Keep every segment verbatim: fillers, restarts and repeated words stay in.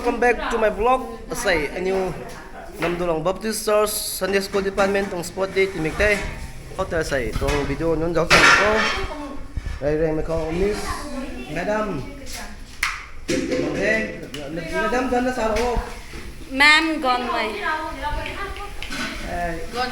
Welcome back to my vlog. Asei aniu Namdulong Baptist Church Sunday School Department tuang sport day timik tei. Hotel asei tuang video nunc zauc chan ko. Rei rei mei khou Miss Madam. Madam zan na sa lo. Ma'am gon mei. Gon.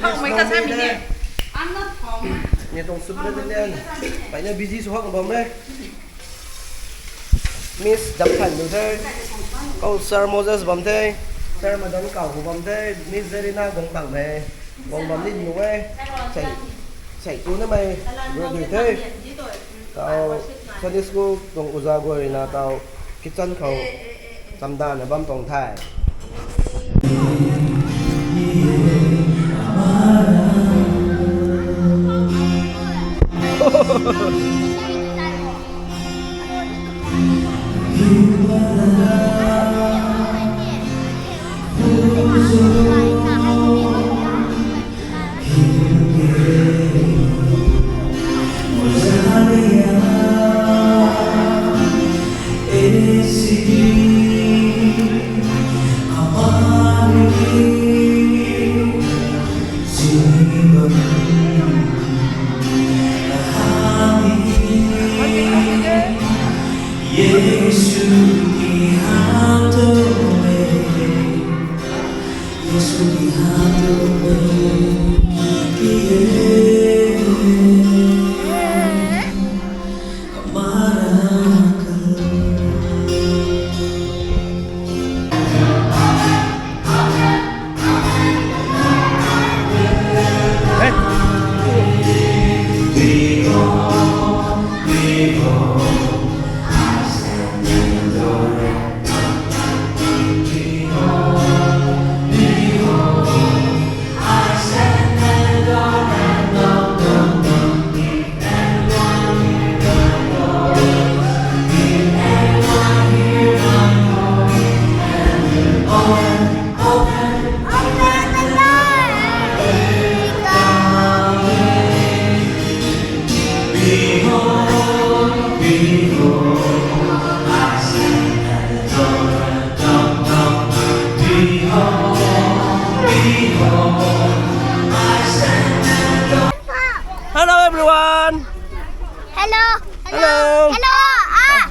How mei ka sa mi ni. I'm not home. Ni tuang superintendent. Pai na busy su hok bam e. Miss Dapthan nu the. Kou Sir Moses bam the. Sir Madan kau hu bam the. Miss Zerina gong tang the. Gong bam ni nu e. Sei, sei tu na mei. Ru dui the. Tau Sunday school tuang uza guay na tau kitchen khou chamdan na bam tuang the. Hello everyone. Hello. Hello. Hello. Ah.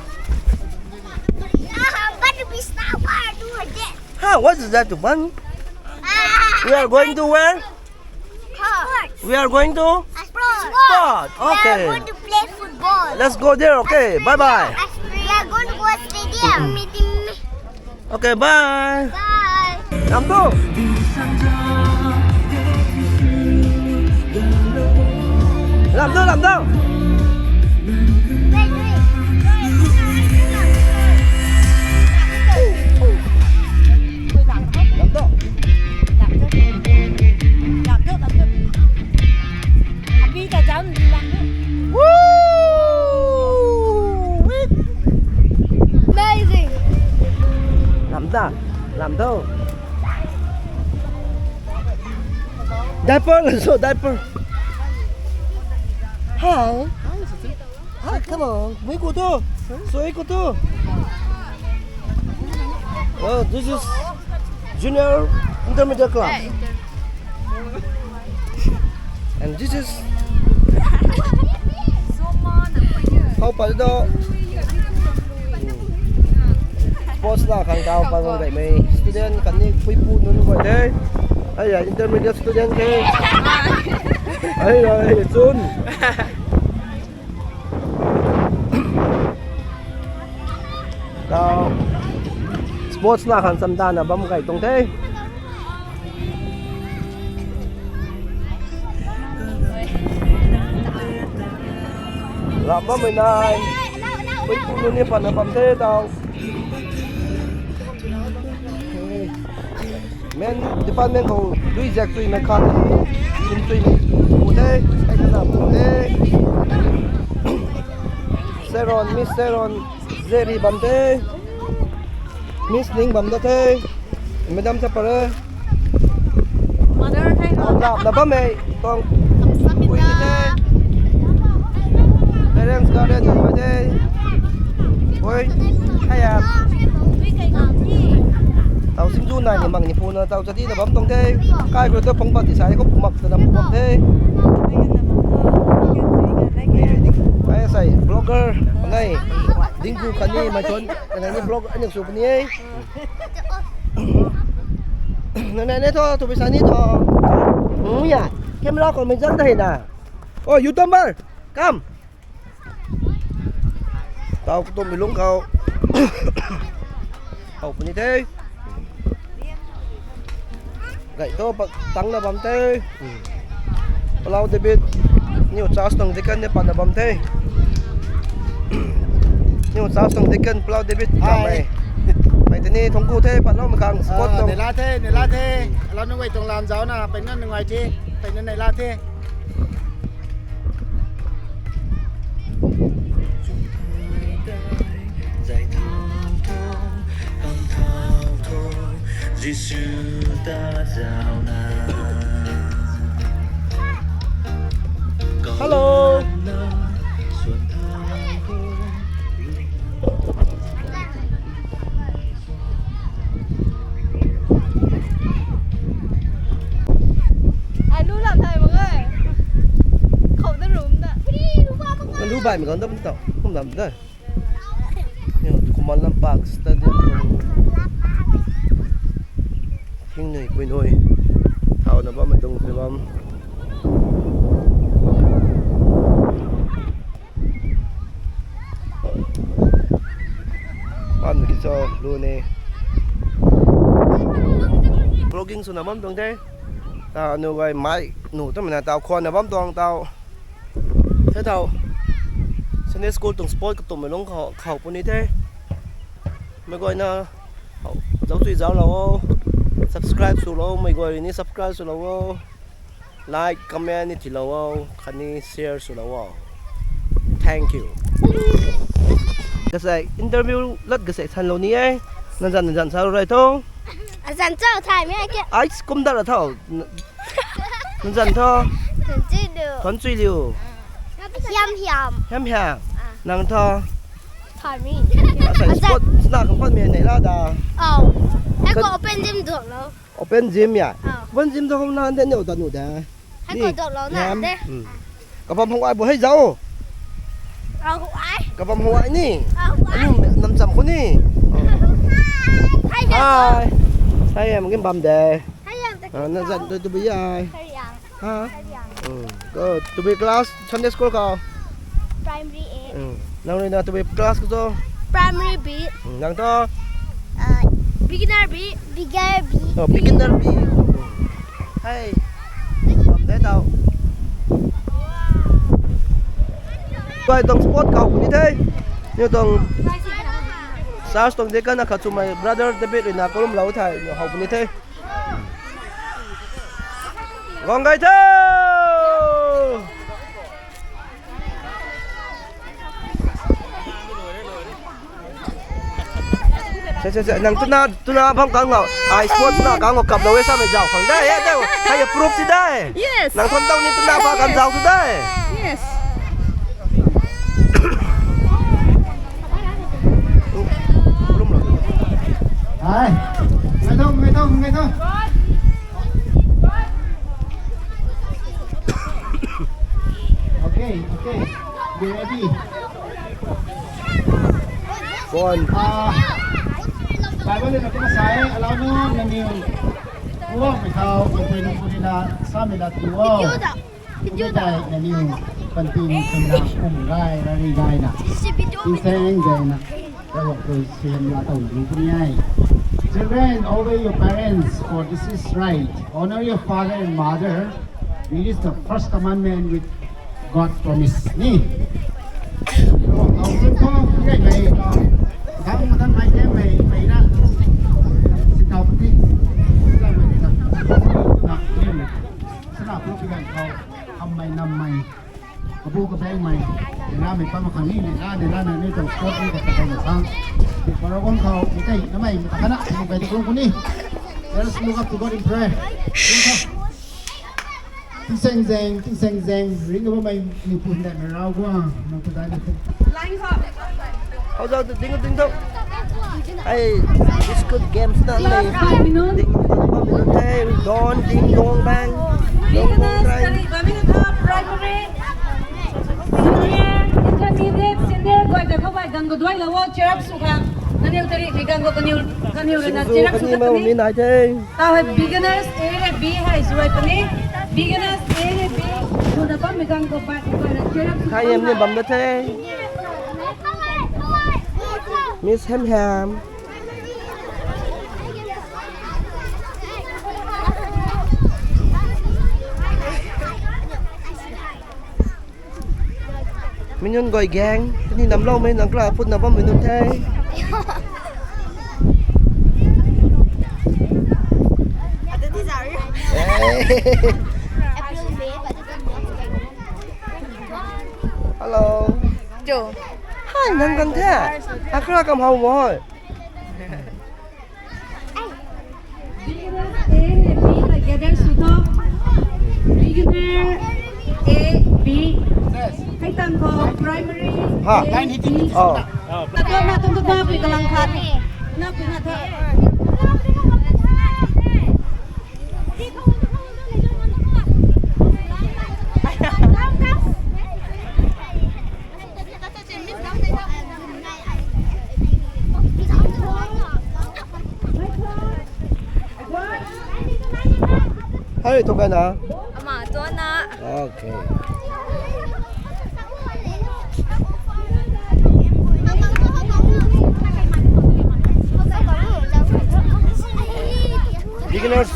Ah, what is that one? Ah. We are going to where? Sports. We are going to? Sports. Sport. Okay. We are going to play football. Let's go there, okay? Bye bye. We are going to go stadium. Meeting. Okay, bye. Bye. Lam tu. Lam tu, lam tu. Lam tu. Lam tu, lam tu. Abi ta jam lam tu. Woo! Amazing. Lam ta, lam tu. Diaper, so diaper. Hi. Hi, come on. Mui kutu. Soi kutu. Oh, this is junior intermediate class. And this is how pa do. Sports la khang tau pa gong dai mei student kan ni pui pu nun goi de. Ai ya, intermediate student ke. Ai ya, ai chun. Tau sports la khang chamdan na bam kai tuang the. Lam bam mei nai. Pui pu nun ni pan na bam the tau. Main department khou dui zak tui na khat, sim tui ni pu the, kai kana pu the. Seron, Miss Seron, Zeri bam the. Miss Ning bam da the. Madam sa pare. Mother the. Lam na bam mei. Tuang pui ni the. Parents garden na pai the. Oi. Haya. Tau singju nai ni mak ni puna tau chati na bam tuang the. Kai kru ta pang pat ti sai ko mak ta na pu bam the. Ai sai blogger nai. Ding ku kani mai ton. Nai ni blog ani su ni e. Nai nai ne tho tu bisa ni tho. Hmm ya. Camera ko mai jang da hai na. Oh, YouTuber. Come. Tau kutum mi lung khou. Hau puni the. Gai to pa tang na bam the. Palau David. New Charles tang deacon ne pa na bam the. New Charles tang deacon Palau David. Hi. Mai. Mai tini thongku the pa lo makang sport tong. Nela the, nela the. Lau nung wei tong lan zau na, pen na nung wai the, pen na nela the. Hello. Ai lu lam thai mak e. Khou da rum da. Lu bai mi gan da bam tau. Kum lam da. Ni kuman lam park stadium. Thing nui kui nui. Thau na bam mai dung se bam. Pan ki cho lu ne. Vlogging sw na bam tuang the. Ta nu gai mai nu ta mana tau khwan na bam tuang tau. The tau. Sunday school tuang sport ka tum mai lung khou khou puni the. Mai guay na. Zau tui zau lo. Subscribe sw lo. Mai guay ni subscribe sw lo. Like, comment ni thilou o, khatni share swlou o. Thank you. Kasai interview lat kasai thanlou ni e. Nazan nazan sa rai tho. Azan chau thai mi ai ke. Ai kum da ra tho. Nazan tho. Thon chui du. Thon chui liu. Hiam hiam. Hiam hiam. Ah. Nang tho. Thai mi. Asai sport sna khang pat mi nei la da. Au. Hei ko open gym duak lo. Open gym ya? Ah. Open gym tu hong nan de neu ta nu de. Hei ko dok lo na de. Kabam hong ai bo hei zau. Au ai. Kabam hong ai ni. Au ai. Anu nam cham ko ni. Hai ya. Hai. Hai ya, magin bam de. Hai ya. Ah, na zan tu tu bi ai. Hai ya. Ha? Hai ya. Hmm. Ko tu bi class Sunday school ko. Primary A. Hmm. Nang rui na tu bi class ko to. Primary B. Hmm. Nang to. Uh, beginner B. Beginner B. Oh, beginner B. Hey. Bam de tau. Guay tuang sport kau puni the. Niu tuang church tuang deacon na khat chumei brother David rui na kolum lou thei niu hau puni the. Guang gai the. Se, se, se, nang tuna, tuna bam kang lo. Ai, sports na kang lo kap lo e, sa mei zau khang dai, e, dai. Hai, proof ti dai. Yes. Nang thon tau ni tuna bam kang zau tu dai. Yes. Hai. Ngai thong, ngai thong, ngai thong. Okay, okay. Be ready. Bon. Ah, Bible na kuma sai, allow no, naniw. Uwa, mi thau, okay, nung kuni na, sa mi la tu, wow. Video da. Video da. Naniw, panti ni kum na, kum gai, rari gai na. Video. Inseng gai na. Children, obey your parents, for this is right. Honor your father and mother. It is the first commandment with God promise. Ni. Sana prupigan kau. Ammei nammei. Kabu kabeng mei, nina mei pam khang ni, nina, nina na ni tang sport ni ka kabeng khang. Para wan khou, ni kai, na mei, na kana, ni kai di kung kuni. Let us look up to God in prayer. Tingseng zeng, tingseng zeng, ring ba mei, ni pun dai mei rau gua, nang pun dai ni. Line khou. Hau zau, ding, ding, ding. Hey, it's good games na le. Ding dong bang, ding dong bang. Ding dong bang. Primary, junior, intermediate, senior guay ta khou bai gang khou duai la wo, cheer up sw khang. Naniw tari ni gang khou kaniw, kaniw rui na cheer up sw khang ni. Tau hei beginners A le B hei zuai puni. Beginners A le B. Tuna bammei gang khou bai, bai na cheer up sw khang. Thai yam ni bam da the. Miss Ham Ham. Mi nunc guay gang, ni namloumei nang kra putna bammei nunc the. Hello. Cho. Hai, nang gang the. Akra kam hau mo. Beginner A, B, gather sw tho. Beginner A, B. Hei tang khou primary. Ha. A, B. Oh. Na tho, na tho, na tho, pui kalang khat. Na pui na tho. Hei, tu kai na? Ama tu na. Okay. Beginners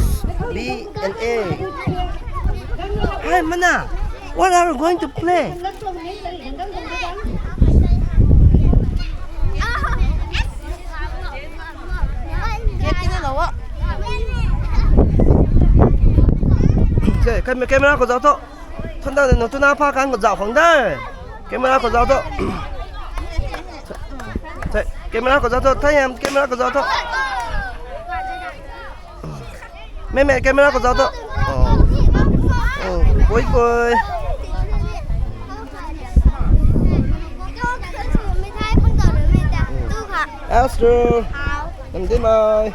B and A. Hi, Mana. What are you going to play? Camera khou zauc tho. Khang dang nang tuna pha kan khou zauc khang de. Camera khou zauc tho. Camera khou zauc tho. Thai Ham, camera khou zauc tho. Mei mei, camera khou zauc tho. Oh. Oh, koi koi. Esther. Nang di mai.